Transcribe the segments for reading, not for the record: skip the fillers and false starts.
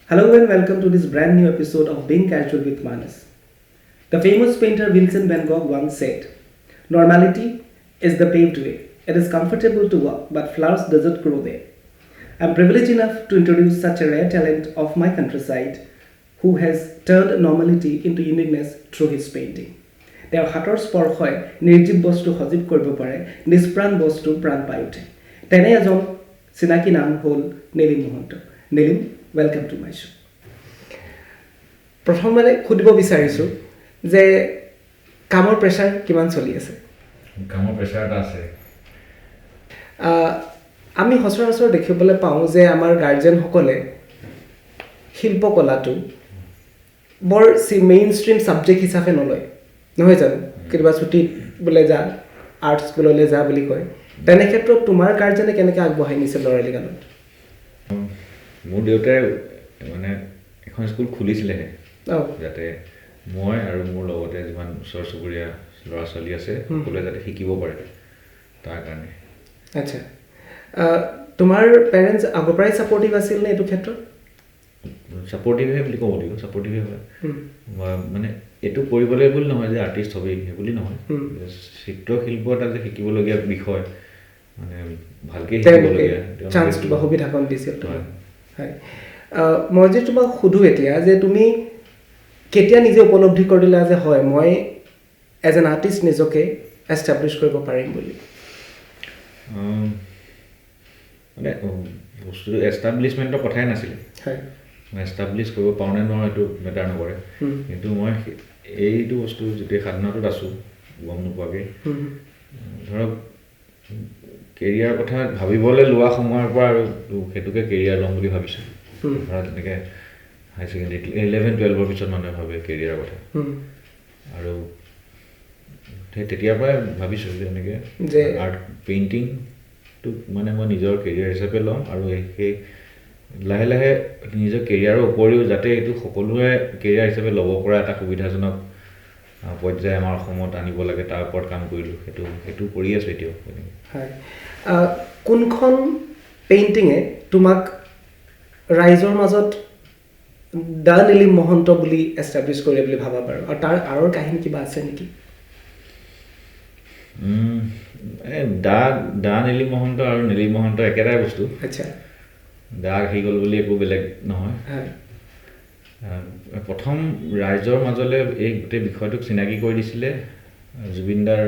Hello and welcome to this brand new episode of Being Casual with Manas. The famous painter Vincent van Gogh once said, "Normality is the paved way. It is comfortable to walk, but flowers doesn't grow there." I'm privileged enough to introduce such a rare talent of my countryside who has turned normality into uniqueness through his painting. তেওঁৰ হাতৰ স্পৰ্শই নিৰ্জীৱ বস্তু সজীৱ কৰিব পাৰে, নিষ্প্ৰাণ বস্তু প্ৰাণ পাই উঠে। তেনে এজন চিনাকি নাম হ'ল Nilim Mahanta. Nilim, welcome to my show. প্ৰথমতে সুধিব বিচাৰিছোঁ যে কামৰ প্ৰেছাৰ কিমান চলি আছে? কামৰ প্ৰেছাৰ এটা আছে। আমি সচৰাচৰ দেখিবলৈ পাওঁ যে আমাৰ গাৰ্জেনসকলে শিল্পকলাটো বৰ মেইন ষ্ট্ৰীম ছাবজেক্ট হিচাপে নলয়, নহয় জানো? কেতিয়াবা ছুটীত বোলে যা, আৰ্ট স্কুললৈ যা বুলি কয়। তেনে ক্ষেত্ৰত তোমাৰ গাৰ্জেনে কেনেকৈ আগবঢ়াই নিছে ল'ৰালি কালত? মোৰ দেউতাই মানে এখন স্কুল খুলিছিলেহে, যাতে মই আৰু মোৰ লগতে যিমান ওচৰ চুবুৰীয়া ল'ৰা ছোৱালী আছে, সকলোৱে যাতে শিকিব পাৰে তাৰ কাৰণে। আচ্ছা, তোমাৰ পেৰেণ্টছ আগৰ পৰাই ছাপৰ্টিভ আছিল নে এইটো ক্ষেত্ৰত? ছাপৰ্টিভহে বুলি ক'ব লাগিব, ছাপৰ্টিভে হয়। মানে এইটো কৰিবলৈ বুলি নহয় যে আৰ্টিষ্ট হবি সেই বুলি নহয়, চিত্ৰশিল্প এটা যে শিকিবলগীয়া বিষয়, মানে ভালকৈ শিকিবলগীয়া চান্সটো বা সুবিধাকণ দিছিল। হয়। মই যে তোমাক সোধোঁ এতিয়া যে তুমি কেতিয়া নিজে উপলব্ধি কৰিলা যে হয়, মই এজ এন আৰ্টিষ্ট নিজকে এষ্টাব্লিছ কৰিব পাৰিম বুলি? মানে বস্তুটো এষ্টাব্লিছমেণ্টৰ কথাই নাছিলে। মই এষ্টাব্লিছ কৰিব পাৰোঁ নে নোৱাৰোঁ সেইটো মেটাৰ নকৰে, কিন্তু মই এইটো বস্তু যেতিয়া সাধনাটোত আছোঁ গম নোপোৱাকৈ, ধৰক কেৰিয়াৰ কথা ভাবিবলৈ লোৱা সময়ৰ পৰা আৰু সেইটোকে কেৰিয়াৰ ল'ম বুলি ভাবিছোঁ। ধৰা তেনেকৈ হাই ছেকেণ্ডেৰী 11 12ৰ পিছত মানুহে ভাবে কেৰিয়াৰৰ কথা, আৰু সেই তেতিয়াৰ পৰাই ভাবিছোঁ যে এনেকৈ আৰ্ট পেইণ্টিংটোক মানে মই নিজৰ কেৰিয়াৰ হিচাপে ল'ম, আৰু সেই লাহে লাহে নিজৰ কেৰিয়াৰৰ উপৰিও যাতে এইটো সকলোৱে কেৰিয়াৰ হিচাপে ল'ব পৰা এটা সুবিধাজনক পৰ্যায় আমাৰ অসমত আনিব লাগে, তাৰ ওপৰত কাম কৰিলোঁ। সেইটো কৰি আছোঁ এতিয়াও। হয়। কোনখন পেইণ্টিঙে তোমাক ৰাইজৰ মাজত দা নীলিম মহন্ত বুলি এষ্টাব্লিছ কৰিলে বুলি ভাবা বাৰু, আৰু তাৰ আঁৰৰ কাহিনী কিবা আছে নেকি? দা নীলিম মহন্ত আৰু নীলিম মহন্ত একেটাই বস্তু। আচ্ছা। দা আহি গ'ল বুলি একো বেলেগ নহয়। প্ৰথম ৰাইজৰ মাজলৈ এই গোটেই বিষয়টোক চিনাকি কৰি দিছিলে জুবিনদাৰ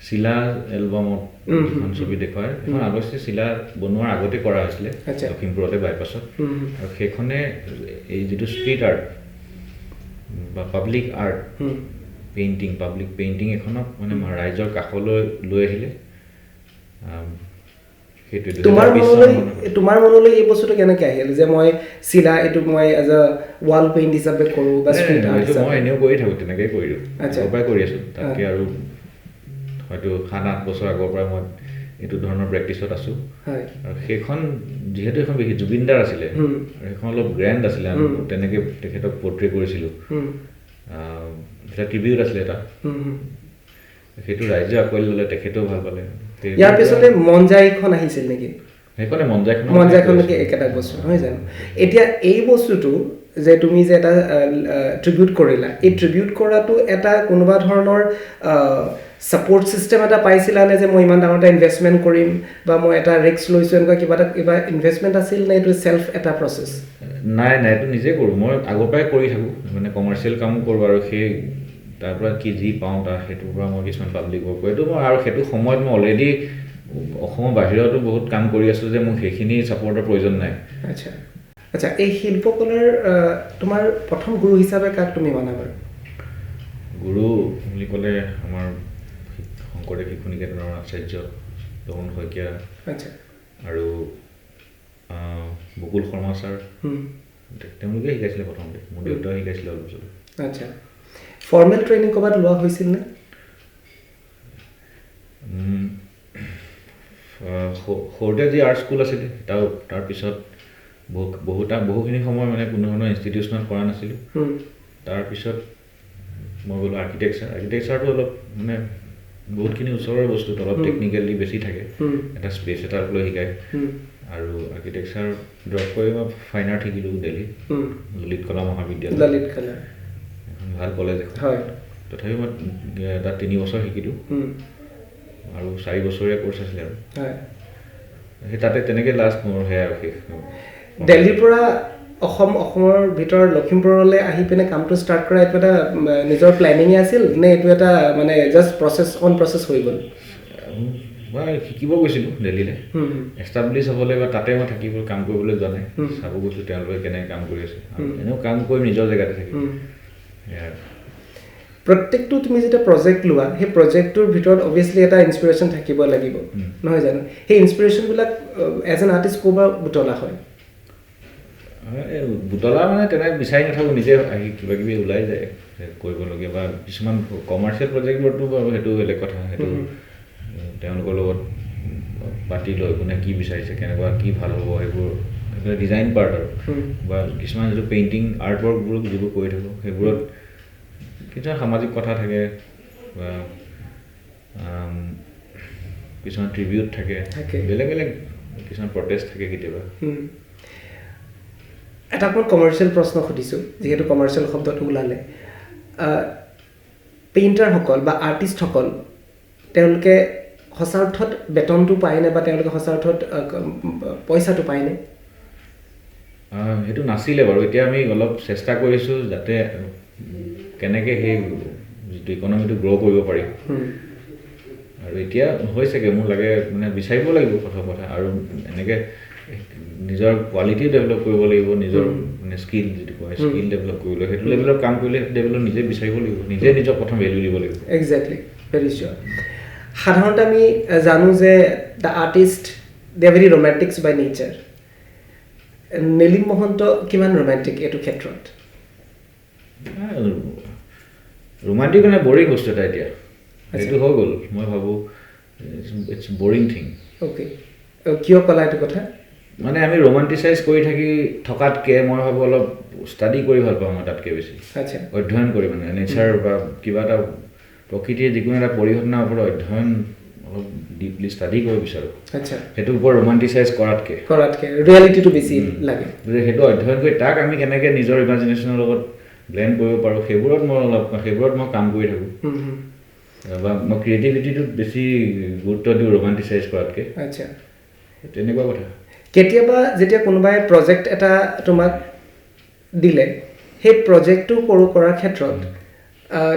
চিলা এলবামত যিখন ছবি দেখুৱায়, সেইখন অৱশ্যে চিলা বনোৱাৰ আগতে কৰা হৈছিলে লখিমপুৰতে বাইপাছত। আৰু সেইখনে এই যিটো ষ্ট্ৰীট আৰ্ট বা public art painting, public painting এখনক মানে ৰাইজৰ কাষলৈ লৈ আহিলে। তোমাৰ মনলৈ এই বস্তুটো কেনেকৈ আহিল যে মই চিলা এইটো মই এজ এ ৱাল পেইণ্ট হিচাপে কৰোঁ বা ষ্ট্ৰীট আৰ্ট? মই এনেও কৰি থাকোঁ, তেনেকেই কৰি আগৰ পৰাই কৰি আছোঁ। তাতকৈ আৰু হয়তো 7-8 বছৰ আগৰ পৰাই মই এইটো ধৰণৰ প্ৰেক্টিছত আছোঁ। আৰু সেইখন যিহেতু এখন বেছি জুবিনদাৰ আছিলে আৰু সেইখন অলপ গ্ৰেণ্ড আছিলে, আমি তেনেকৈ তেখেতক পৰ্ট্ৰে কৰিছিলোঁ, এটা ট্ৰিবিউট আছিলে এটা, সেইটো ৰাইজে আঁকোৱালি ল'লে, তেখেতেও ভাল পালে। ইয়াৰ পিছতে মনজাইখন আহিছিল নেকি? সেইখনে মনজাইখনকে একেটা বস্তু নহয় জানো? এতিয়া এই বস্তুটো যে তুমি যে এটা ট্ৰিবিউট কৰিলা, এই ট্ৰিবিউট কৰাটো এটা কোনোবা ধৰণৰ ছাপৰ্ট ছিষ্টেম এটা পাইছিলা নে যে মই ইমান ডাঙৰ এটা ইনভেষ্টমেণ্ট কৰিম বা মই এটা ৰিস্ক লৈছোঁ, এনেকুৱা কিবা এটা কিবা ইনভেষ্টমেণ্ট আছিল নে এইটো চেল্ফ এটা প্ৰচেছ? নাই নাই, এইটো নিজে কৰোঁ, মই আগৰ পৰাই কৰি থাকোঁ, মানে কমাৰ্চিয়েল কামো কৰোঁ আৰু সেই তাৰ পৰা কি যি পাওঁ তাৰ সেইটোৰ পৰা মই কিছুমান পাব্লিক ৱৰ্ক কৰোঁ। এইটো মই আৰু সেইটো সময়ত মই অলৰেডি অসমৰ বাহিৰতো বহুত কাম কৰি আছোঁ যে মোক সেইখিনি ছাপৰ্টৰ প্ৰয়োজন নাই। আচ্ছা আচ্ছা, এই শিল্পকলাৰ তোমাৰ প্ৰথম গুৰু হিচাপে কাক তুমি মানা বাৰু? গুৰু বুলি ক'লে আমাৰ শংকৰদেৱ শিশু নিকেতনৰ আচাৰ্য তৰুণ শইকীয়া। আচ্ছা। আৰু বকুল শৰ্মা ছাৰ, তেওঁলোকে শিকাইছিলে প্ৰথমতে, মোৰ দেউতাও শিকাইছিলে অলপ চলপ। আচ্ছা, ফৰ্মেল ট্ৰেইনিং ক'ৰবাত লোৱা হৈছিল নে? সৰুতে যি আৰ্ট স্কুল আছিলে তাৰপিছত বহুখিনি সময় মানে কোনো ধৰণৰ ইনষ্টিটিউচনত কৰা নাছিলোঁ। তাৰপিছত মই গ'লোঁ আৰ্কিটেকচাৰ। আৰ্কিটেকচাৰটো অলপ মানে বহুতখিনি ওচৰৰ বস্তু, অলপ টেকনিকেলি বেছি থাকে, এটা স্পেচ এটাক লৈ শিকায়। আৰু আৰ্কিটেকচাৰ ড্ৰপ কৰি মই ফাইন আৰ্ট শিকিলোঁ দিল্লীত, ললিত কলা মহাবিদ্যালয়, ললিত কলা এখন ভাল কলেজ এখন। তথাপি মই তাত 3 বছৰ শিকিলোঁ আৰু 4 বছৰীয়া কৰ্চ আছিলে আৰু সেই তাতে তেনেকৈ লাষ্ট মোৰ সেয়া শেষ। দিল্লীৰ পৰা অসমৰ ভিতৰত লখিমপুৰলৈ আহি পিনে কামটো ষ্টাৰ্ট কৰা এইটো এটা নিজৰ প্লেনিঙে আছিল নে এইটো এটা মানে জাষ্ট প্ৰচেছ অন প্ৰচেছ হৈ গ'ল? মই শিকিব গৈছিলোঁ দিল্লীলৈ, এষ্টাব্লিছ হ'বলৈ বা তাতে মই থাকিব কাম কৰিবলৈ যোৱা নাই, চাব গৈছিলোঁ তেওঁলোকে কেনেকৈ কাম কৰি আছে। এনেও কাম কৰি নিজৰ জেগাতে থাকিম। প্ৰত্যেকটো তুমি যেতিয়া প্ৰজেক্ট লোৱা, সেই প্ৰজেক্টটোৰ ভিতৰত অভিয়াছলি এটা ইনস্পিৰেশ্যন থাকিব লাগিব, নহয় জানো? সেই ইনস্পিৰেশ্যনবিলাক এজ এন আৰ্টিষ্ট ক'ৰ পৰা বুটলা হয়? বুটলা মানে তেনেকৈ বিচাৰি নাথাকোঁ, নিজে আহি কিবা কিবি ওলাই যায় কৰিবলগীয়া। বা কিছুমান কমাৰ্চিয়েল প্ৰজেক্টবোৰতো বাৰু সেইটো বেলেগ কথা, সেইটো তেওঁলোকৰ লগত পাতি লৈ কোনে কি বিচাৰিছে, কেনেকুৱা কি ভাল হ'ব, সেইবোৰ সেইবিলাক ডিজাইন পাৰ্ট আৰু। বা কিছুমান যিটো পেইণ্টিং আৰ্ট ৱৰ্কবোৰ যিবোৰ কৰি থাকোঁ সেইবোৰত কিছুমান সামাজিক কথা থাকে বা কিছুমান ট্ৰিবিউট থাকে, বেলেগ বেলেগ কিছুমান প্ৰটেষ্ট থাকে কেতিয়াবা। এটা অকণমান কমাৰ্চিয়েল প্ৰশ্ন সুধিছোঁ, যিহেতু কমাৰ্চিয়েল শব্দটো ওলালে। পেইণ্টাৰসকল বা আৰ্টিষ্টসকল তেওঁলোকে সঁচা অৰ্থত বেতনটো পায়নে বা তেওঁলোকে সঁচা অৰ্থত পইচাটো পায়নে? সেইটো নাছিলে বাৰু। এতিয়া আমি অলপ চেষ্টা কৰিছোঁ যাতে কেনেকৈ সেই যিটো ইকনমিটো গ্ৰ' কৰিব পাৰি। আৰু এতিয়া হৈছেগৈ মোৰ লাগে, মানে বিচাৰিব লাগিব প্ৰথম কথা, আৰু এনেকৈ নিজৰ কোৱালিটিও ডেভেলপ কৰিব লাগিব, নিজৰ মানে স্কিল যিটো কয় স্কিল ডেভেলপ কৰিব লাগিব। সেইটো লেভেলত কাম কৰিলে সেইটো লেভেলত নিজে বিচাৰিব লাগিব, নিজে নিজক প্ৰথম ভেল্যু দিব লাগিব। Exactly, very sure. সাধাৰণতে আমি জানো যে the artist they are very romantics by nature. Nilim Mahanta কিমান ৰোমান্টিক এইটো ক্ষেত্ৰত? ৰোমান্টিক মানে বৰিং বস্তু এটা এতিয়া, সেইটো হৈ গ'ল। মই ভাবোঁ it's boring thing. Okay, কিয় ক'লা এইটো কথা? মানে আমি ৰোমান্টিচাইজ কৰি থাকি থকাতকৈ মই ভাবোঁ অলপ ষ্টাডি কৰি ভাল পাওঁ মই তাতকৈ বেছি। অধ্যয়ন কৰি মানে নেচাৰ বা কিবা এটা প্ৰকৃতিৰ যিকোনো এটা পৰিঘটনাৰ ওপৰত অধ্যয়ন অলপ ডিপলি ষ্টাডি কৰিব বিচাৰোঁ। সেইটোৰ ওপৰত ৰোমান্টিচাইজ কৰাতকৈ ৰিয়েলিটিটো বেছি লাগে। গতিকে সেইটো অধ্যয়ন কৰি তাক আমি কেনেকৈ নিজৰ ইমাজিনেশ্যনৰ লগত ব্লেণ্ড কৰিব পাৰোঁ, সেইবোৰত মই অলপ সেইবোৰত মই কাম কৰি থাকোঁ। বা মই ক্ৰিয়েটিভিটিটোত বেছি গুৰুত্ব দিওঁ ৰোমান্টিচাইজ কৰাতকৈ। আচ্ছা, তেনেকুৱা কথা। কেতিয়াবা যেতিয়া কোনোবাই প্ৰজেক্ট এটা তোমাক দিলে, সেই প্ৰজেক্টটো কৰাৰ ক্ষেত্ৰত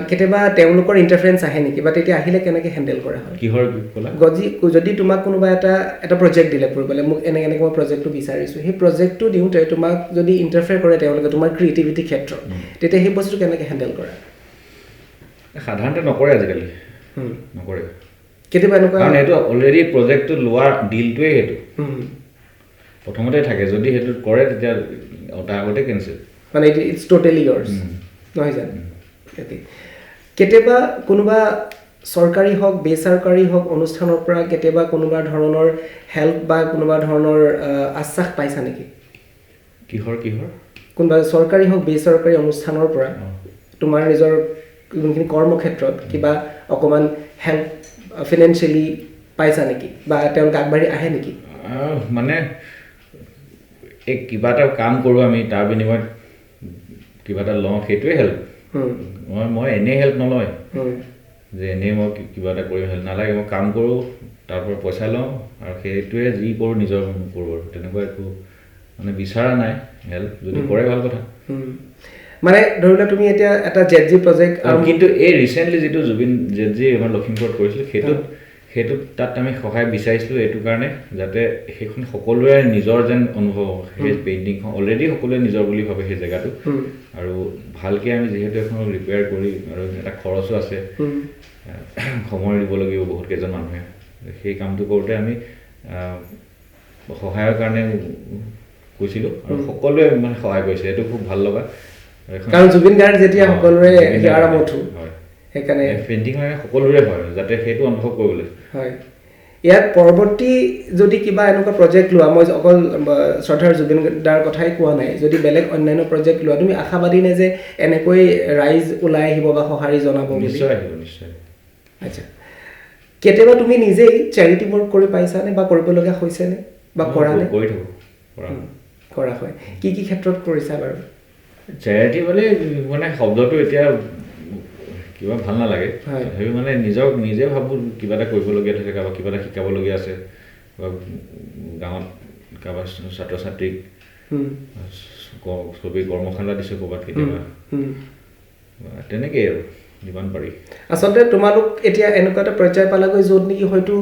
কেতিয়াবা তেওঁলোকৰ ইণ্টাৰফাৰেঞ্চ আহে নেকি, বা তেতিয়া আহিলে কেনেকৈ হেণ্ডেল কৰা হয়? কিহৰ ক'লা? যদি তোমাক কোনোবা এটা এটা প্ৰজেক্ট দিলে কৰিবলৈ, মোক এনেকৈ এনেকৈ মই প্ৰজেক্টটো বিচাৰিছোঁ, সেই প্ৰজেক্টটো দিওঁতে তোমাক যদি ইণ্টাৰফেয়াৰ কৰে তেওঁলোকে তোমাৰ ক্ৰিয়েটিভিটিৰ ক্ষেত্ৰত, তেতিয়া সেই বস্তুটো কেনেকৈ হেণ্ডেল কৰা? সাধাৰণতে নকৰে, আজিকালি নকৰে। কেতিয়াবা এনেকুৱা, কাৰণ সেইটো অলৰেডি প্ৰজেক্টটো লোৱাৰ ডিলটোৱেই সেইটো প্ৰথমতে থাকে। যদি সেইটো কৰে তেতিয়া তাৰ আগতে কেঞ্চেল, মানে it's totally yours, নহয় জানো? অ'কে। কেতিয়াবা কোনোবা চৰকাৰী হওক বেচৰকাৰী হওক অনুষ্ঠানৰ পৰা কেতিয়াবা কোনোবা ধৰণৰ হেল্প বা কোনোবা ধৰণৰ আশ্বাস পাইছা নেকি? কিহৰ কিহৰ? কোনোবা চৰকাৰী হওক বেচৰকাৰী অনুষ্ঠানৰ পৰা তোমাৰ নিজৰ যোনখিনি কৰ্মক্ষেত্ৰত কিবা অকণমান হেল্প ফিনেন্সিয়েলি পাইছা নেকি, বা তেওঁলোক আগবাঢ়ি আহে নেকি? মানে এই কিবা এটা কাম কৰোঁ আমি, তাৰ বিনিময়ত কিবা এটা লওঁ, সেইটোৱে হেল্প। মই এনেই হেল্প নলওঁ যে এনেই মই কিবা এটা কৰি হেল্প নালাগে। মই কাম কৰোঁ, তাৰ পৰা পইচা লওঁ, আৰু সেইটোৱে যি কৰোঁ নিজৰ কৰোঁ, আৰু তেনেকুৱা একো মানে বিচৰা নাই হেল্প। যদি কৰে ভাল কথা। মানে ধৰি লোৱা তুমি এতিয়া এটা জেট জি প্ৰজেক্ট, কিন্তু এই ৰিচেণ্টলি যিটো জুবিন জেট জি আমাৰ লখিমপুৰত কৰিছিলোঁ, সেইটোত তাত আমি সহায় বিচাৰিছিলোঁ এইটো কাৰণে যাতে সেইখন সকলোৰে নিজৰ যেন অনুভৱ হ'ব। সেই পেইণ্টিংখন অলৰেডি সকলোৱে নিজৰ বুলি ভাবে সেই জেগাটো, আৰু ভালকৈ আমি যিহেতু এখন ৰিপেয়াৰ কৰি, আৰু এটা খৰচো আছে, সময় দিব লাগিব বহুত কেইজন মানুহে, সেই কামটো কৰোঁতে আমি সহায়ৰ কাৰণে কৈছিলোঁ আৰু সকলোৱে মানে সহায় কৰিছে, এইটো খুব ভাল লগা। কাৰণ জুবিন গাৰ্গ যেতিয়া সকলোৰে হিয়াৰ আমঠু, সেইকাৰণে পেইণ্টিং সকলোৰে হয়, যাতে সেইটো অনুভৱ কৰিবলৈ হয়। ইয়াত পৰৱৰ্তী যদি কিবা এনেকুৱা প্ৰজেক্ট লোৱা, মই অকল শ্ৰদ্ধাৰ জুবিন দাৰ কথাই কোৱা নাই, যদি বেলেগ অন্যান্য প্ৰজেক্ট লোৱা, তুমি আশাবাদী নে যে এনেকৈ ৰাইজ ওলাই আহিব বা সঁহাৰি জনাব বুলি? নিশ্চয় আহিব, নিশ্চয়। আচ্ছা, কেতিয়াবা তুমি নিজেই চেৰিটি ৱৰ্ক কৰি পাইছানে বা কৰিবলগীয়া হৈছেনে বা কৰা নে? কৰি থাকোঁ, কৰা হয়। কি কি ক্ষেত্ৰত কৰিছা বাৰু? চেৰিটি বুলি মানে শব্দটো এতিয়া কিবা ভাল নালাগে, তথাপি মানে নিজক নিজে ভাবোঁ কিবা এটা কৰিবলগীয়া থাকে, কাৰোবাক কিবা এটা শিকাবলগীয়া আছে, বা গাঁৱত কাৰোবাৰ ছাত্ৰ ছাত্ৰীক ছবি কৰ্মশালা দিছোঁ ক'ৰবাত কেতিয়াবা, তেনেকেই আৰু যিমান পাৰি। আচলতে তোমালোক এতিয়া এনেকুৱা এটা পৰ্যায় পালাগৈ য'ত নেকি হয়তো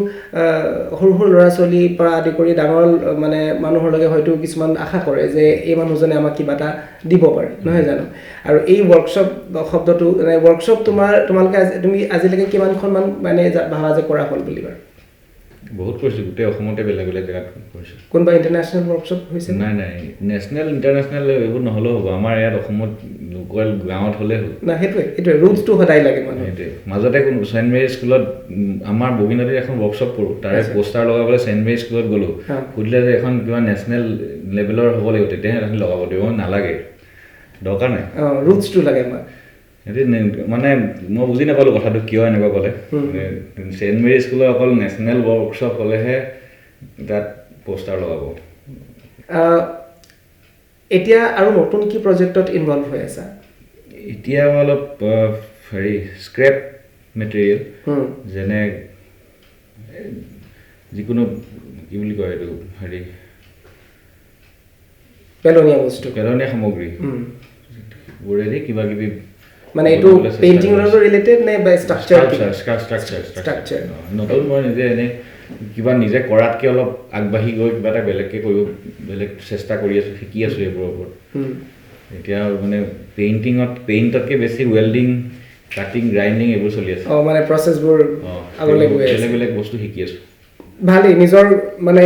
সৰু সৰু ল'ৰা ছোৱালীৰ পৰা আদি কৰি ডাঙৰ মানে মানুহৰলৈকে হয়তো কিছুমান আশা কৰে যে এই মানুহজনে আমাক কিবা এটা দিব পাৰে, নহয় জানো? আৰু এই ৱৰ্কশ্বপ শব্দটো, মানে ৱৰ্কশ্বপ তোমালোকে তুমি আজিলৈকে কিমানখনমান মানে ভাবা যে কৰা হ'ল বুলি বাৰু? বহুত কৰিছোঁ, গোটেই অসমতে বেলেগ বেলেগ জেগাত কৰিছোঁ। কোনোবা ইণ্টাৰনেশ্যনেল ৱৰ্কশ্বপ হৈছে? নাই নাই, নেশ্যনেল ইণ্টাৰনেশ্যনেল এইবোৰ নহ'লেও হ'ব, আমাৰ ইয়াত অসমত লোকেল গাঁৱত হ'লেই হ'ল। না, সেইটোৱে সেইটোৱে ৰুটছটো সদায় লাগে মানুহ। সেইটোৱে। মাজতে কোন ছেইণ্ট মেৰী স্কুলত আমাৰ বগীনদীত এখন ৱৰ্কশ্বপ কৰোঁ, তাৰে পোষ্টাৰ লগাবলৈ ছেইণ্ট মেৰী স্কুলত গ'লোঁ, সুধিলে যে এখন কিবা নেশ্যনেল লেভেলৰ হ'ব লাগিব তেতিয়াহে এখন লগাব দিব, নালাগে, দৰকাৰ নাই, ৰুটছটো লাগে আমাক। সেইটো মানে মই বুজি নাপালোঁ কথাটো কিয় এনেকুৱা ক'লে। ছেইণ্ট মেৰী স্কুলৰ অকল নেশ্যনেল ৱৰ্কশ্বপ হ'লেহে তাত পোষ্টাৰ লগাব। এতিয়া আৰু নতুন কি প্ৰজেক্টত ইনভলভ হৈ আছা? এতিয়া মই অলপ হেৰি স্ক্ৰেপ মেটেৰিয়েল, যেনে যিকোনো কি বুলি কয় এইটো হেৰি পেলনীয়া বস্তু, পেলনীয়া সামগ্ৰী বোৰেদি কিবা কিবি, মানে এইটো পেইণ্টিঙৰ লগত ৰিলেটেড নে বা ষ্ট্ৰাকচাৰ? ষ্ট্ৰাকচাৰ। নতুন মই নিজে এনেই কিবা নিজে কৰাতকৈ অলপ আগবাঢ়ি গৈ কিবা এটা বেলেগকৈ কৰিব, বেলেগ চেষ্টা কৰি আছোঁ, শিকি আছোঁ এইবোৰৰ ওপৰত। এতিয়া মানে পেইণ্টতকৈ বেছি ৱেল্ডিং, কাটিং, গ্ৰাইণ্ডিং এইবোৰ চলি আছে। মানে প্ৰচেছবোৰ আগলৈ গৈ আছে, বেলেগ বেলেগ বস্তু শিকি আছোঁ। ভালেই, নিজৰ মানে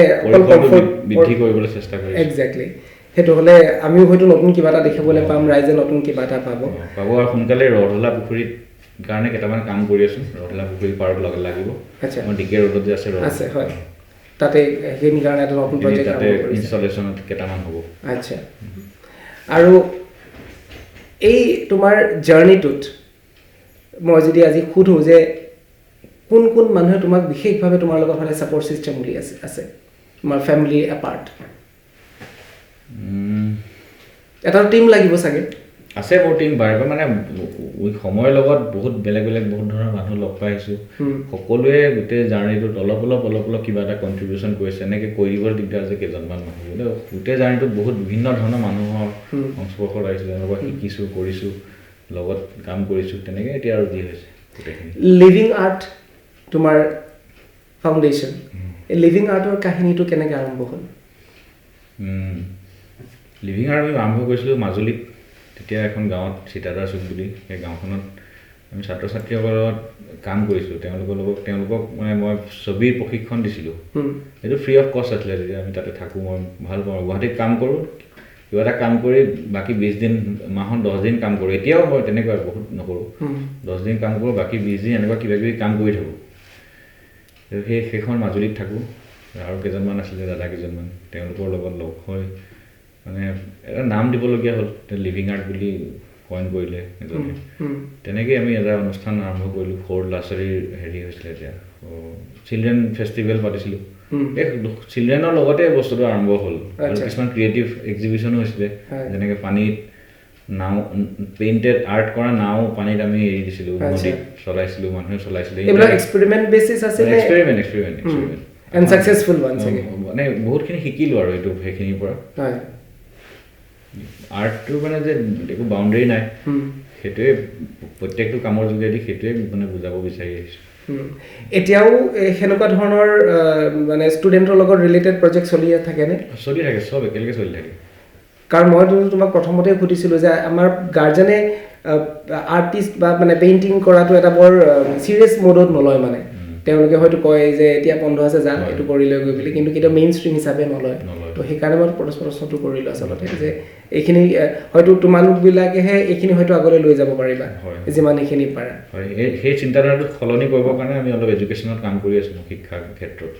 বৃদ্ধি কৰিবলৈ চেষ্টা কৰি। এক্সেক্টলি, সেইটো হ'লে আমিও হয়তো নতুন কিবা এটা দেখিবলৈ পাম, ৰাইজে নতুন কিবা এটা পাব। পাব। আৰু সোনকালে ৰধলা পুখুৰীত কাৰণে কেইটামান কাম কৰি আছোঁ, ৰধলা পুখুৰী পাৰত লাগিব। আচ্ছা, আমাৰ ডিকে ৰোডত যে আছে, আছে, হয়, তাতে সেইখিনি কাৰণে এটা নতুন প্ৰজেক্ট তাতে ইনষ্টলেশ্যনত কেইটামান হ'ব। আচ্ছা, আৰু এই তোমাৰ জাৰ্ণিটোত মই যদি আজি সোধোঁ যে কোন কোন মানুহে তোমাক বিশেষভাৱে তোমাৰ লগত সদায় ছাপৰ্ট ছিষ্টেম বুলি আছে, তোমাৰ ফেমিলি এপাৰ্ট? এটা টিম লাগিব চাগে? আছে মোৰ টিম বাৰে মানে সময়ৰ লগত বহুত বেলেগ বেলেগ বহুত ধৰণৰ মানুহ লগ পাই আহিছোঁ। সকলোৱে গোটেই জাৰ্ণিটোত অলপ অলপ অলপ অলপ কিবা এটা কণ্ট্ৰিবিউশ্যন কৰিছে। এনেকৈ কৈ দিব দিগদাৰ যে কেইজনমান মানুহ, কিন্তু গোটেই জাৰ্ণিটোত বহুত বিভিন্ন ধৰণৰ মানুহৰ সংস্পৰ্শত আহিছোঁ, তেওঁলোকক শিকিছোঁ, কৰিছোঁ, লগত কাম কৰিছোঁ, তেনেকৈ এতিয়া আৰু যি হৈছে গোটেইখিনি। লিভিং আৰ্ট তোমাৰ ফাউণ্ডেশ্যন, এই লিভিং আৰ্টৰ কাহিনীটো কেনেকৈ আৰম্ভ হ'ল? লিভিং আৰ্ট আমি আৰম্ভ কৰিছিলোঁ মাজুলীত, তেতিয়া এখন গাঁৱত সীতাদাৰ চুক বুলি, সেই গাঁওখনত আমি ছাত্ৰ ছাত্ৰীসকলৰ লগত কাম কৰিছিলোঁ। তেওঁলোকক মানে মই ছবিৰ প্ৰশিক্ষণ দিছিলোঁ। এইটো ফ্ৰী অফ কষ্ট আছিলে তেতিয়া, আমি তাতে থাকোঁ, মই ভাল পাওঁ। গুৱাহাটীত কাম কৰোঁ, কিবা এটা কাম কৰি বাকী 20 দিন, মাহত 10 দিন কাম কৰোঁ। এতিয়াও মই তেনেকুৱা বহুত নকৰোঁ, 10 দিন কাম কৰোঁ, বাকী 20 দিন এনেকুৱা কিবা কিবি কাম কৰি থাকোঁ। সেইখন মাজুলীত থাকোঁ, আৰু কেইজনমান আছিলে দাদা কেইজনমান, তেওঁলোকৰ লগত লগ হৈ মানে এটা নাম দিবলগীয়া হ'ল, লিভিং আৰ্ট বুলি কইন কৰিলে এজনে। তেনেকেই আমি এটা অনুষ্ঠান আৰম্ভ কৰিলোঁ। সৰু ল'ৰা ছোৱালীৰ হেৰি হৈছিলে এতিয়া চিলড্ৰেন ফেষ্টিভেল পাতিছিলোঁ। এই চিলড্ৰেনৰ লগতে বস্তুটো আৰম্ভ হ'ল। আৰু কিছুমান ক্ৰিয়েটিভ এক্সিবিশ্যনো হৈছিলে, যেনেকৈ পানীত নাও, পেইণ্টেড আৰ্ট কৰা নাও পানীত আমি এৰি দিছিলোঁ, নদীত চলাইছিলোঁ, মানুহে চলাইছিলে। এক্সপেৰিমেণ্ট বেচিছ আছিলে, এক্সপেৰিমেণ্ট এণ্ড ছাকচেছফুল ওৱান চাগে। মানে বহুতখিনি শিকিলোঁ আৰু এইটো সেইখিনিৰ পৰা। আৰ্টটোৰ মানে যে একো বাউণ্ডেৰী নাই, সেইটোৱে প্ৰত্যেকটো কামৰ যোগেদি সেইটোৱে মানে বুজাব বিচাৰি আহিছোঁ। এতিয়াও সেনেকুৱা ধৰণৰ মানে ষ্টুডেণ্টৰ লগত ৰিলেটেড প্ৰজেক্ট চলি থাকেনে? চলি থাকে, চব একেলগে চলি থাকে। কাৰণ মই তোমাক প্ৰথমতে সুধিছিলোঁ যে আমাৰ গাৰ্জেনে আৰ্টিষ্ট বা মানে পেইণ্টিং কৰাটো এটা বৰ চিৰিয়াছ মোডত নলয়, মানে তেওঁলোকে হয়তো কয় যে এতিয়া বন্ধ আছে যা এইটো কৰি লৈ গৈ বুলি, কিন্তু কেতিয়াও মেইন ষ্ট্ৰীম হিচাপে নলয়। তো সেইকাৰণে মই প্ৰশ্নটো কৰিলোঁ আচলতে যে এইখিনি হয়তো তোমালোকবিলাকেহে এইখিনি হয়তো আগলৈ লৈ যাব পাৰিবা যিমান এইখিনি পাৰা। হয়, সেই চিন্তাধাৰাটো সলনি কৰিবৰ কাৰণে আমি অলপ এডুকেশ্যনত কাম কৰি আছোঁ, শিক্ষাৰ ক্ষেত্ৰত,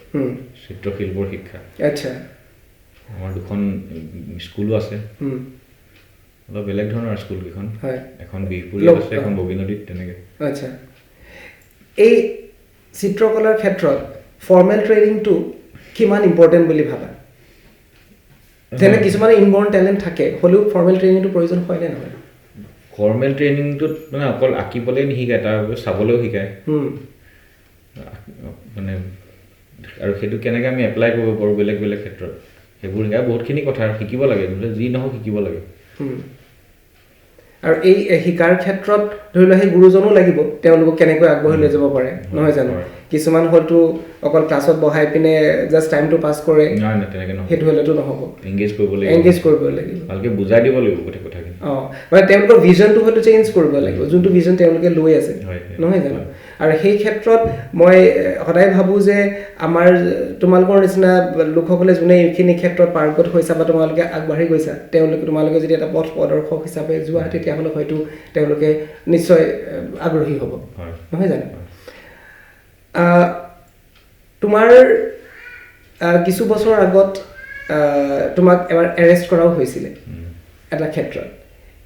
চিত্ৰশিল্পৰ শিক্ষা। আচ্ছা, আমাৰ দুখন স্কুলো আছে, অলপ বেলেগ ধৰণৰ স্কুলকেইখন, এখন বিহপুৰীত আছে, এখন বগীনদীত, তেনেকৈ। আচ্ছা, এই চিত্ৰকলাৰ ক্ষেত্ৰত ফৰ্মেল ট্ৰেইনিংটো কিমান ইম্পৰ্টেণ্ট বুলি ভাবা? যেনে কিছুমানে ইনবৰ্ণ টেলেণ্ট থাকে, হ'লেও ফৰ্মেল ট্ৰেইনিংটো প্ৰয়োজন হয়নে নহয়? ফৰ্মেল ট্ৰেইনিংটোত মানে অকল আঁকিবলৈ নিশিকায়, তাৰ চাবলৈও শিকায় মানে, আৰু সেইটো কেনেকৈ আমি এপ্লাই কৰিব পাৰোঁ বেলেগ বেলেগ ক্ষেত্ৰত, সেইবোৰ শিকায়। বহুতখিনি কথা শিকিব লাগে, যি নহওক শিকিব লাগে। আৰু এই শিকাৰ ক্ষেত্ৰত ধৰি লোৱা সেই গুৰুজনো লাগিব, তেওঁলোকক কেনেকৈ আগবাঢ়ি লৈ যাব পাৰে, নহয় জানো? কিছুমান হয়তো অকল ক্লাছত বহাই পিনে জাষ্ট টাইমটো পাছ কৰে, সেইটো হ'লেতো নহ'ব। এংগেজ কৰিব লাগিব, এংগেজ কৰিব লাগিব, ভালকৈ বুজাই দিব লাগিব গোটেই কথাখিনি। অঁ, মানে তেওঁলোকৰ ভিজনটো হয়তো চেঞ্জ কৰিব লাগিব, যোনটো ভিজন তেওঁলোকে লৈ আছে, নহয় জানো? আৰু সেই ক্ষেত্ৰত মই সদায় ভাবোঁ যে আমাৰ তোমালোকৰ নিচিনা লোকসকলে যোনে এইখিনি ক্ষেত্ৰত পাৰ্গত হৈছা বা তোমালোকে আগবাঢ়ি গৈছা, তেওঁলোকে তোমালোকে যদি এটা পথ প্ৰদৰ্শক হিচাপে যোৱা, তেতিয়াহ'লে হয়তো তেওঁলোকে নিশ্চয় আগ্ৰহী হ'ব, নহয় জানো? তোমাৰ কিছু বছৰ আগত তোমাক এবাৰ এৰেষ্ট কৰাও হৈছিলে এটা ক্ষেত্ৰত,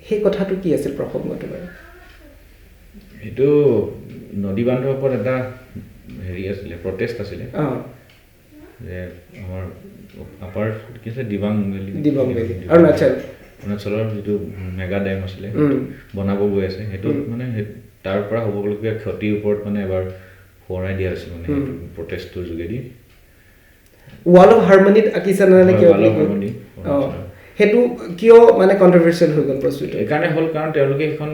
সেই কথাটো কি আছিল প্ৰসংগটো বাৰু? সেইটো নদী বান্ধৰ ওপৰত এটা হেৰি আছিলে, প্ৰটেষ্ট আছিলে, যে আমাৰ আপাৰ কি আছে দিবাং ভেলী, দিবাং ভেলী অৰুণাচল, অৰুণাচলৰ যিটো মেগা ডেম আছিলে বনাব গৈ আছে, সেইটোত মানে তাৰ পৰা হ'বলগীয়া ক্ষতিৰ ওপৰত মানে এবাৰ সোঁৱৰাই দিয়া হৈছিল মানে প্ৰটেষ্টটোৰ যোগেদি। ৱাল অফ হাৰমনিত আঁকিছা নে কিয়? সেইটো কিয় মানে কণ্ট্ৰভাৰ্চিয়েল হৈ গ'ল বস্তুটো? এইকাৰণে হ'ল কাৰণ তেওঁলোকে সেইখন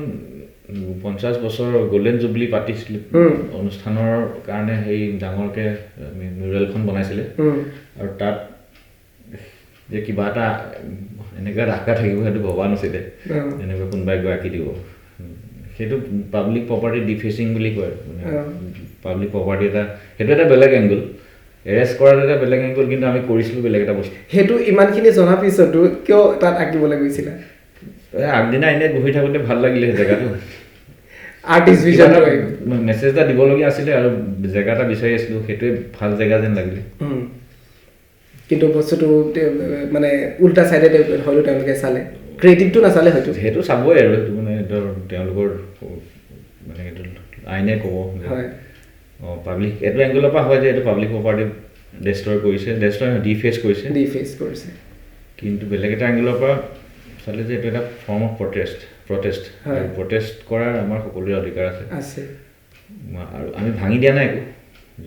50 বছৰ গল্ডেন জুবলি পাতিছিলে অনুষ্ঠানৰ কাৰণে, সেই ডাঙৰকৈ মিউৰেলখন বনাইছিলে, আৰু তাত যে কিবা এটা এনেকুৱা ৰাখা থাকিব সেইটো ভবা নাছিলে, এনেকুৱা কোনোবাই গৈ আঁকি দিব। সেইটো পাব্লিক প্ৰপাৰ্টি ডিফেচিং বুলি কয়, মানে পাব্লিক প্ৰপাৰ্টি এটা, সেইটো এটা বেলেগ এংগল, এৰেষ্ট কৰাটো এটা বেলেগ এংগল, কিন্তু আমি কৰিছিলোঁ বেলেগ এটা বস্তু। সেইটো ইমানখিনি জনাৰ পিছতো কিয় তাত আঁকিবলৈ গৈছিলা? আগদিনা এনেই বহি থাকোঁতে ভাল লাগিলে সেই জেগাটো, আৰ্টিষ্ট ভিজন মেছেজ এটা দিবলগীয়া আছিলে আৰু জেগা এটা বিচাৰি আছিলোঁ, সেইটোৱে ভাল জেগা যেন লাগিলে। কিন্তু বস্তুটো মানে উল্টা চাইডে হয়তো তেওঁলোকে চালে, ক্ৰিয়েটিভটো নাচালে হয়তো। সেইটো চাবই আৰু, সেইটো মানে তেওঁলোকৰ মানে সেইটো আইনে ক'ব। অঁ, পাব্লিক এইটো এংগলৰ পৰা হয় যে এইটো পাব্লিক প্ৰপাৰ্টি ডেষ্ট্ৰয় কৰিছে, ডেষ্ট্ৰয় নহয় ডিফেচ কৰিছে, ডিফেচ কৰিছে। কিন্তু বেলেগ এটা এংগলৰ পৰা চালে যে এইটো এটা ফৰ্ম অফ প্ৰটেষ্ট, প্ৰটেষ্ট কৰাৰ আমাৰ সকলোৰে অধিকাৰ আছে, আৰু আমি ভাঙি দিয়া নাই একো,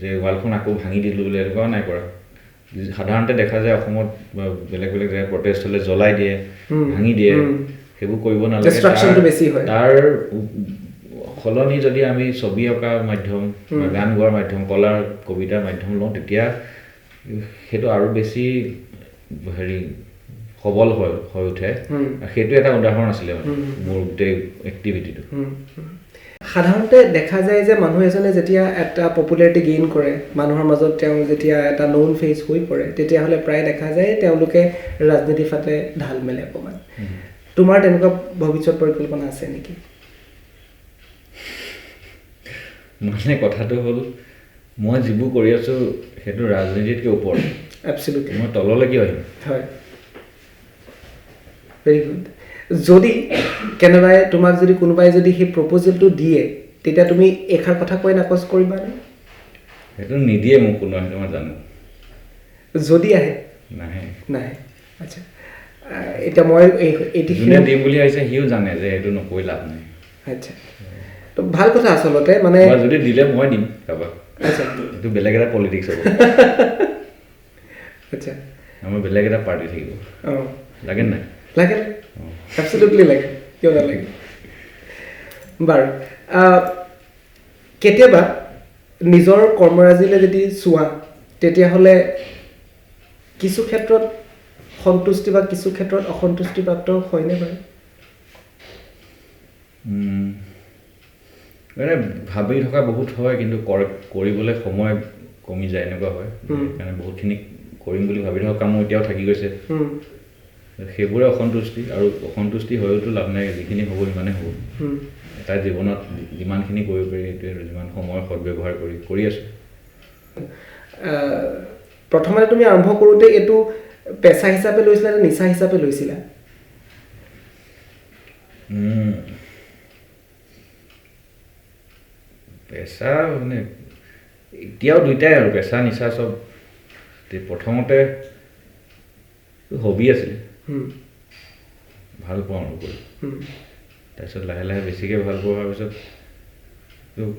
যে ৱালখন আকৌ ভাঙি দিলোঁ বুলি এনেকুৱাও নাই কৰা। সাধাৰণতে দেখা যায় অসমত বা বেলেগ বেলেগ জেগাত প্ৰটেষ্ট হ'লে জ্বলাই দিয়ে, ভাঙি দিয়ে, সেইবোৰ কৰিব নালাগে। তাৰ সলনি যদি আমি ছবি অঁকাৰ মাধ্যম বা গান গোৱাৰ মাধ্যম, কলাৰ কবিতাৰ মাধ্যম লওঁ, তেতিয়া সেইটো আৰু বেছি হেৰি সবল হৈ উঠে। সেইটো এটা উদাহৰণ আছিলে মোৰ গোটেই এক্টিভিটিটো। সাধাৰণতে দেখা যায় যে মানুহ এজনে যেতিয়া এটা পপুলাৰিটি গেইন কৰে, মানুহৰ মাজত তেওঁ যেতিয়া এটা ন'ন ফেচ হৈ পৰে, তেতিয়াহ'লে প্ৰায় দেখা যায় তেওঁলোকে ৰাজনীতি ফালে ঢাল মেলে অকণমান। তোমাৰ তেনেকুৱা ভৱিষ্যত পৰিকল্পনা আছে নেকি? মানে কথাটো হ'ল, মই যিবোৰ কৰি আছোঁ সেইটো ৰাজনীতিতকৈ ওপৰত। এবছলিউটলি। মই তললৈ কিয় আহিম? হয়, ভেৰি গুড। যদি কেনেবাই তোমাক যদি কোনোবাই যদি সেই প্ৰপ'জেলটো দিয়ে, তেতিয়া তুমি এষাৰ কথা কৈ নাকচ কৰিবানে? সেইটো নিদিয়ে মোক কোনোবাই, সেইটো মই জানো। যদি আহে? নাহে। নাহে, আচ্ছা। এতিয়া মই যোনে দিম বুলি আহিছে সিও জানে যে সেইটো নকৈ লাভ নাই। আচ্ছা, তো ভাল কথা। আচলতে মানে যদি দিলে মই দিম কাৰোবাক। আচ্ছা, এইটো বেলেগ এটা পলিটিক্স হ'ব। আচ্ছা, আমাৰ বেলেগ এটা পাৰ্টি থাকিব। অঁ, লাগে নাই? লাগে, এবছলিউটলি লাগে, কিয় নালাগে? বাৰু, কেতিয়াবা নিজৰ কৰ্মৰাজিলৈ যদি চোৱা, তেতিয়াহ'লে কিছু ক্ষেত্ৰত সন্তুষ্টি বা কিছু ক্ষেত্ৰত অসন্তুষ্টিপ্ৰাপ্ত হয়নে বাৰু? মানে ভাবি থকা বহুত হয়, কিন্তু কৰিবলৈ সময় কমি যায়, এনেকুৱা হয়। সেইকাৰণে বহুতখিনি কৰিম বুলি ভাবি থকা কামো এতিয়াও থাকি গৈছে, সেইবোৰে অসন্তুষ্টি। আৰু অসন্তুষ্টি হৈওতো লাভ নাই, যিখিনি হ'ব সিমানেই হ'ব। এটা জীৱনত যিমানখিনি কৰিব পাৰি সেইটোৱে, যিমান সময় সদ্ব্যৱহাৰ কৰি আছোঁ। প্ৰথমতে তুমি আৰম্ভ কৰোঁতে এইটো পেচা হিচাপে লৈছিলা নে নিচা হিচাপে লৈছিলা? পেচা মানে এতিয়াও দুইটাই আৰু পেচা নিচা চব। প্ৰথমতে হবি আছিলে, ভাল পাওঁ আৰু কৰি। তাৰপিছত লাহে লাহে বেছিকৈ ভাল পোৱা হোৱাৰ পিছত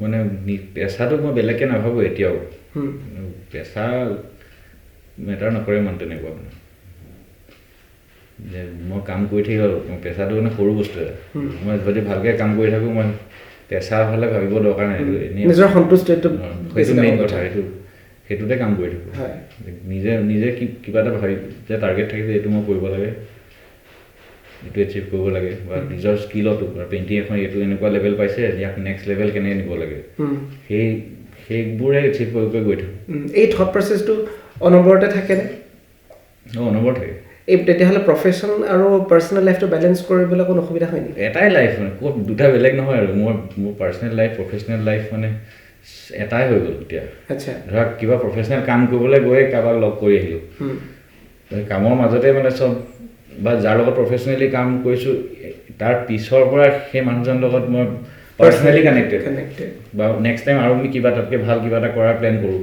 মানে পেচাটো মই বেলেগকৈ নাভাবোঁ এতিয়াও। পেচা মেটাৰ নকৰে মানে তেনেকুৱা, মানে যে মই কাম কৰি থাকিব, পেচাটো মানে সৰু বস্তু এটা। মই যদি ভালকৈ কাম কৰি থাকোঁ, মই পেচা ফালে ভাবিব দৰকাৰ নাই। এইটো এনেই নিজৰ সন্তুষ্টিটো সেইটো মেইন কথা, সেইটোতে কাম কৰি থাকোঁ। নিজে নিজে কিবা এটা ভাবি যে টাৰ্গেট থাকে যে এইটো মই কৰিব লাগে, এইটো এচিভ কৰিব লাগে, বা নিজৰ স্কিলতো পেইণ্টিং এখন এইটো এনেকুৱা লেভেল পাইছে, ইয়াক নেক্সট লেভেল কেনেকৈ নিব লাগে, সেইবোৰে এচিভ কৰি কৰি গৈ থাকোঁ। এই থট প্ৰচেছটো অনবৰতে থাকেনে? অঁ, অনবৰত থাকে। এই তেতিয়াহ'লে প্ৰফেশ্যন আৰু পাৰ্চনেল লাইফটো বেলেঞ্চ কৰিবলৈ অকণ অসুবিধা হয় নেকি? এটাই লাইফ মানে, ক'ত দুটা বেলেগ নহয় আৰু। মোৰ পাৰ্চনেল লাইফ, প্ৰফেচনেল লাইফ মানে এটাই হৈ গ'ল এতিয়া। আচ্ছা, ধৰা কিবা প্ৰফেচনেল কাম কৰিবলৈ গৈ কাৰোবাক লগ কৰি আহিলোঁ, কামৰ মাজতে মানে চব, বা যাৰ লগত প্ৰফেচনেলি কাম কৰিছোঁ তাৰ পিছৰ পৰা সেই মানুহজনৰ লগত মই পাৰ্চনেলি কানেক্টেড, বা নেক্সট টাইম আৰু আমি কিবা তাতকৈ ভাল কিবা এটা কৰাৰ প্লেন কৰোঁ,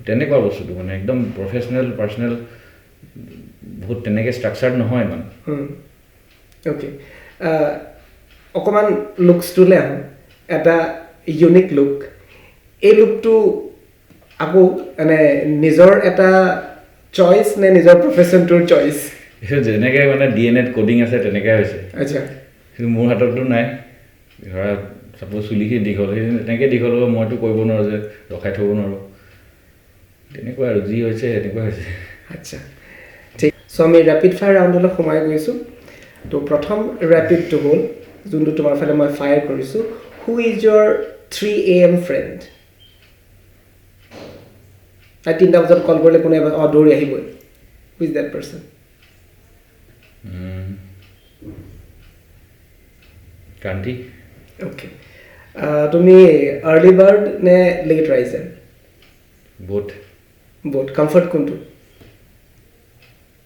তেনেকুৱা বস্তুটো মানে একদম প্ৰফেচনেল পাৰ্চনেল বহুত তেনেকৈ ষ্ট্ৰাকচাৰ্ড নহয় মানে। অ'কে, অকণমান লুকছটোলৈ আহোঁ। এটা ইউনিক লুক, এই লুকটো আকৌ মানে নিজৰ এটা চইচ নে নিজৰ প্ৰফেশ্যনটোৰ চইচ? সেইটো যেনেকৈ মানে DNA ত ক'ডিং আছে তেনেকৈ হৈছে। আচ্ছা, সেইটো মোৰ হাততো নাই। ধৰা চাপ'জ চুলিখিনি দীঘল, সেই তেনেকৈ দীঘল হ'ব, মইতো কৰিব নোৱাৰোঁ যে ৰখাই থ'ব নোৱাৰোঁ, তেনেকুৱা আৰু যি হৈছে তেনেকুৱা হৈছে। আচ্ছা, ঠিক। চ' আমি ৰেপিড ফায়াৰ ৰাউণ্ডলৈ সোমাই গৈছোঁ। তো প্ৰথম ৰেপিডটো হ'ল যোনটো তোমাৰ ফালে মই ফায়াৰ কৰিছোঁ, who is your 3 AM friend? 3টা বজাত কল কৰিলে কোনে দৌৰি আহিবই, who is that person? Kranti. Okay, তুমি আৰ্লি বাৰ্ড নে late riser? Both. Both. Comfort কোনটো?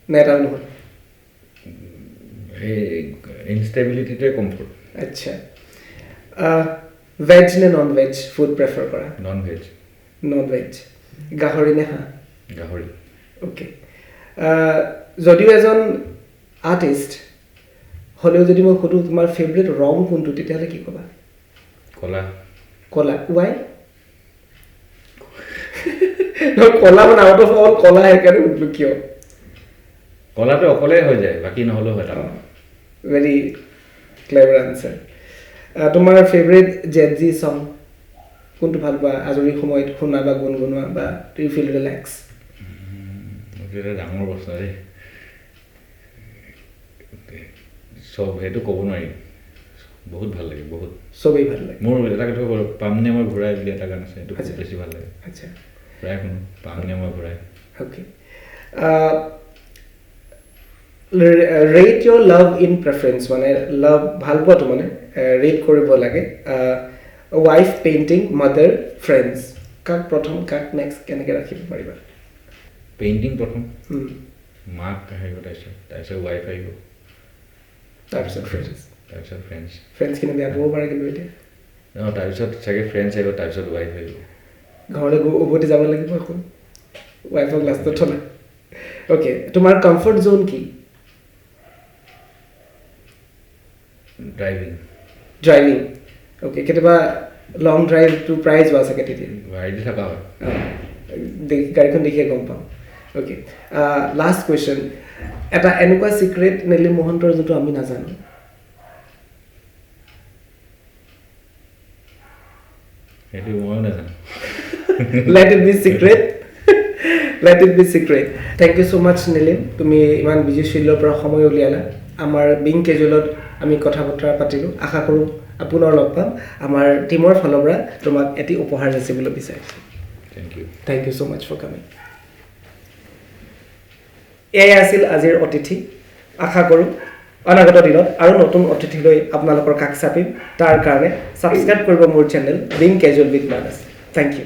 নে এটাও নহয়? এই ইনষ্টেবিলিটিটোৱে কমফৰ্ট। আচ্ছা, ভেজ নে নন ভেজ ফুড প্ৰেফাৰ কৰা? Non veg. Non veg. গাহৰি নে হাঁহ? গাহৰি। অ'কে, যদিও এজন আৰ্টিষ্ট হ'লেও যদি মই সোধোঁ তোমাৰ ফেভৰেট ৰং কোনটো, তেতিয়াহ'লে কি ক'বা? কলা। কলা, ৱাই? কলা মানে আউট অফ অল কলা, সেইকাৰণে সুধিলোঁ কিয়? কলাটো অকলেই হৈ যায়, বাকী নহ'লেও হয়। Very clever answer. তোমাৰ ফেভৰেট জেড জি ছং কোনটো ভাল পোৱা আজৰি সময়ত শুনা বা গুণগুণোৱা বা ইউ ফিল ৰিলেক্স? এইটো এটা ডাঙৰ প্ৰশ্ন দেই, চব সেইটো ক'ব নোৱাৰি। বহুত ভাল লাগে, বহুত চবেই ভাল লাগে। মোৰ এটা কথা ক'ব, পামনে মই ঘূৰাই বুলি এটা গান আছে, সেইটো খুব বেছি ভাল লাগে। আচ্ছা, প্ৰায় শুনো পামনে মই ঘূৰাই। Okay, rate your love in preference, মানে লাভ ভাল পোৱাটো মানে ৰেট কৰিব লাগে। ৱাইফ, পেইণ্টিং, মাদাৰ, ফ্ৰেণ্ডছ, কাক প্ৰথম কাক নেক্সট কেনেকৈ ৰাখিব পাৰিবা? পেইণ্টিং প্ৰথম, মাক আহিব, তাৰপিছত ৱাইফ আহিব, তাৰপিছত ফ্ৰেণ্ডছ। তাৰপিছত ফ্ৰেণ্ডছ। ফ্ৰেণ্ডছখিনি বেয়া পাব পাৰে কিন্তু এতিয়া। অঁ, তাৰপিছত চাগে ফ্ৰেণ্ডছ আহিব, তাৰপিছত ৱাইফ আহিব। ঘৰলৈ উভতি যাব লাগিব আকৌ, ৱাইফক লাষ্টত থ'লা। অ'কে, তোমাৰ কমফৰ্ট জ'ন কি? ড্ৰাইভিং। Driving, okay. কেতিয়াবা লং ড্ৰাইভটো প্ৰায় যোৱা চাগে তেতিয়া? গাড়ীতে থকা হয়। গাড়ীখন দেখিয়ে গম পাওঁ। অ'কে, লাষ্ট কুৱেশ্যন, এটা এনেকুৱা ছিক্ৰেট নীলিম মহন্তৰ যোনটো আমি নাজানো। সেইটো ময়ো নাজানো। Let it be secret, let it be secret. Thank you so much Nilim, তুমি ইমান বিজি শ্বেডিউলৰ পৰা সময় উলিয়ালা, আমাৰ বিং কেজুৱেলত আমি কথা বতৰা পাতিলোঁ। আশা কৰোঁ পুনৰ লগ পাম। আমাৰ টীমৰ ফালৰ পৰা তোমাক এটি উপহাৰ যাচিবলৈ বিচাৰিছোঁ। Thank you. Thank you so much for coming. এয়াই আছিল আজিৰ অতিথি। আশা কৰোঁ অনাগত দিনত আৰু নতুন অতিথিলৈ আপোনালোকৰ কাষ চাপিম। তাৰ কাৰণে ছাবস্ক্ৰাইব কৰিব মোৰ channel being casual with Manas. Thank you.